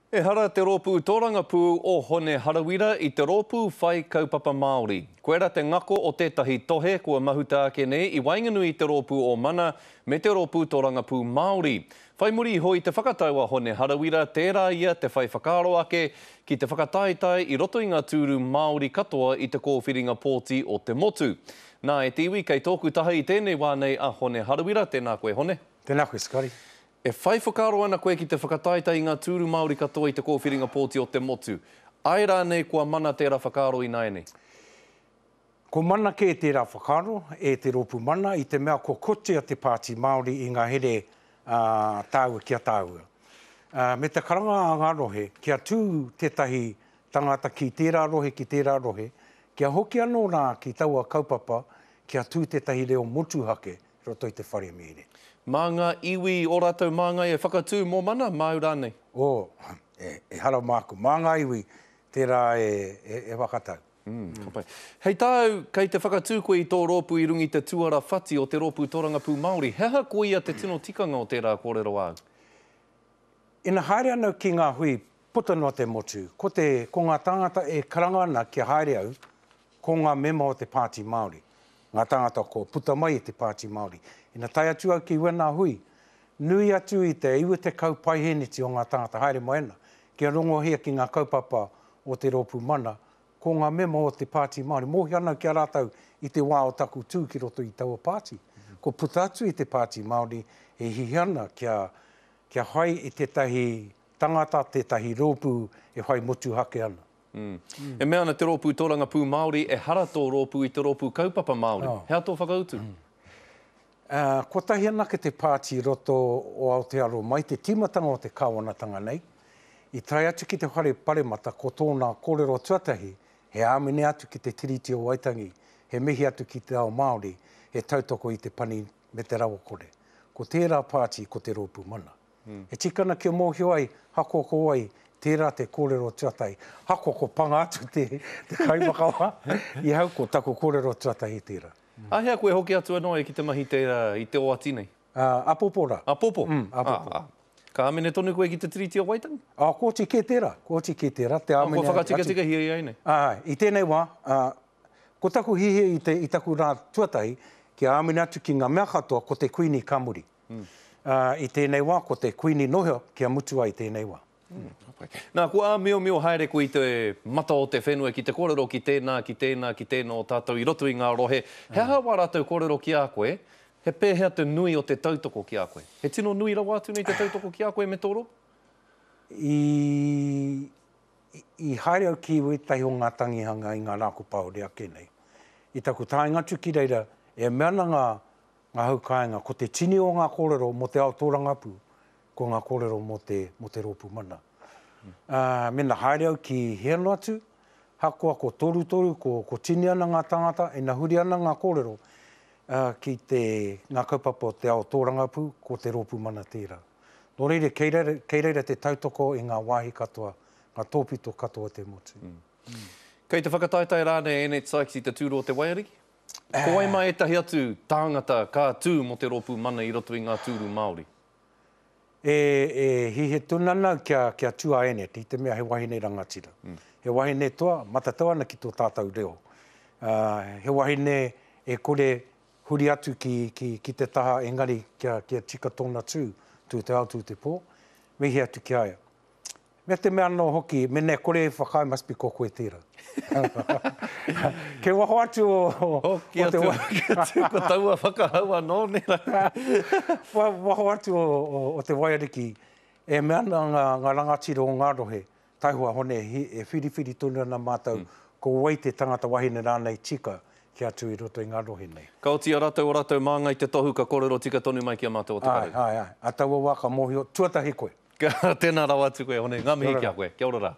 Ehara te rōpū tōrangapū o Hone Harawira i te rōpū whai kaupapa Māori. Koira te ngako o tētahi tohe kua mahuta ake nei i waenganui i te rōpū o Mana me te rōpū tōrangapū Māori. Whai muri iho i te whakatau a Hone Harawira tērā ia te whai whakaaro ake ki te whakataetae i roto i ngā tūru Māori katoa i te kōwhiringa pōti o te motu. Nā, e te iwi, kei tōku taha i tēnei wā nei a Hone Harawira, tēnā koe Hone. Tēnā koe Scotty. E whai whakaaro ana koe ki te whakataetae i ngā tūru Māori katoa i te kōwhiringa pōti o te motu. Āe rānei kua mana tērā whakaaro ināianei? Ko mana kē tērā whakaaro e te Rōpū Mana i te mea kua kotia te Pāti Māori i ngā here a tāua ki a tāua. Me te karanga a ngā rohe kia tū tētahi tangata ki tērā rohe ki tērā rohe, kia hoki anō rā ki taua kaupapa kia tū tētahi reo motuhake roto i te whare mīre. Mā ngā iwi ō rātou māngai e whakatū mō mana, māu rānei? Oh, ehara māku. Mā ngā iwi tērā e whakatau. Ka pai. Hei tāu, kei te whakatū koe i tō rōpū i runga i te tuara whati o te Rōpū Torangapū Māori. He aha koia te tino tikanga o tērā kōrero āu? Ina haere ana ki ngā hui puta noa te motu, ko te, ko ngā tāngata e karanga ana kia haere au, ko ngā mema o te Pāti Māori, ngā tāngata kua puta mai i te Pāti Māori. Ina tae atu au ki wēnā hui, nui atu i te 90 paihēneti o ngā tāngata haere mai ana, kia rongohia ki ngā kaupapa o te Rōpū Mana, ko ngā mema o te Pāti Māori. Mōhio ana au ki a rātou i te wā o taku tū ki roto i taua pāti. Kua puta atu i te Pāti Māori e hiahia ana kia, kia whai i tētahi tangata, tētahi rōpū e whai motuhake ana. E mea ana te Rōpū Tōrangapū Māori ehara tō rōpū i te rōpū kaupapa Māori. He aha tō whakautu? Kotahi anake te pāti i roto o Aotearoa mai te tīmatanga o te kāwanatanga nei, i tae atu ki te whare paremata ko tōna kōrero tuatahi he āmine atu ki te Tiriti o Waitangi, he mihi atu ki te ao Māori, he tautoko i te pani me te rawakore. Ko tērā pāti ko te Rōpū Mana. E tika ana kia mōhio ai, hakoa ko wai, tērā te kōrero tuatahi. Hakoa ko panga atu te kaiwhakawā i ahau, ko taku kōrero tuatahi tērā. Āhea koe hoki atu anō ai ki te mahi tērā i te oati nei? Apopo rā. Apopo? Mm, apopo. Ā, ka āmene tonu koe ki te Tiriti o Waitangi? Ā, kua oti kē tērā, kua oti kē tērā, te āmene atu. Kua whakatikatikahi ai nei? Āe, i tēnei wā, ko taku hiahia i te, i taku rā tuatahi, kia āmene atu ki ngā mea katoa, ko te Kuini ka muri. Ā, i tēnei wā, ko te Kuini Nohea kia mutu ai tēnei wā. Nā, kua āmiomio haere koe i te mata o te whenua ki te kōrero ki tēnā, ki tēnā, ki tēnā o tātou i roto i ngā rohe. He aha wā rātou kōrero ki a koe? He pēhea te nui o te tautoko ki a koe? He tino nui rawa atu nei te tautoko ki a koe me tō rōpū? I, i haere au ki wētahi o ngā tangihanga i ngā rā ko pahure ake nei. I taku taenga atu ki reira, e mea ana ngā, Ngā hau kāinga, ko te tini o ngā kōrero mō te ao tōrangapū, ko ngā kōrero mō te, mō te rōpū mana. Ā, mēnā haere au ki hea noa atu, hakoa ko torutoru, ko, ko tini ana ngā tāngata, ina huri ana ngā kōrero, ā, ki te, ngā kaupapa o te ao tōrangapū, ko te rōpū mana tērā. Nō reira, kei reira, kei reira te tautoko i ngā wāhi katoa, ngā tōpito katoa o te motu. Kei te whakataetae rānei a Annette Sykes i te tūru o te waiariki? Ko wai mā ētahi atu tāngata ka tū mō te rōpū mana i roto i ngā tūru Māori? E, e hiahia tonu ana au kia, kia tū a Annette, i te mea he wahine rangatira. He wahine toa, matatau ana ki tō tātou reo. Ā, he wahine e kore huri atu ki, ki, ki te taha engari kia, kia tika tōna tū, tū te ao, tū te pō. Mihi atu ki a ia. Me te mea anō hoki, mene kore e whakaae must be ko koe tērā. Kei waho atu o, o Hoki atu, hoki atu, ko taua whakahau anō nē rā. Waho atu o, o, o te waiariki, e mea ana ngā, ngā rangatira o ngā rohe, taihoa hone, e whiriwhiri tonu ana mātou ko wai te tangata wahine rānei tika kia tū i roto i ngā rohe nei. Ka oti i a rātou o rātou māngai te tohu ka kōrero tika tonu mai ki a mātou o te whare. Āe, āe, āe. A taua wā ka mōhio, tuatahi koe. Tēnā rawa atu koe, Hone. Ngā mihi ki a koe. Kia ora rā.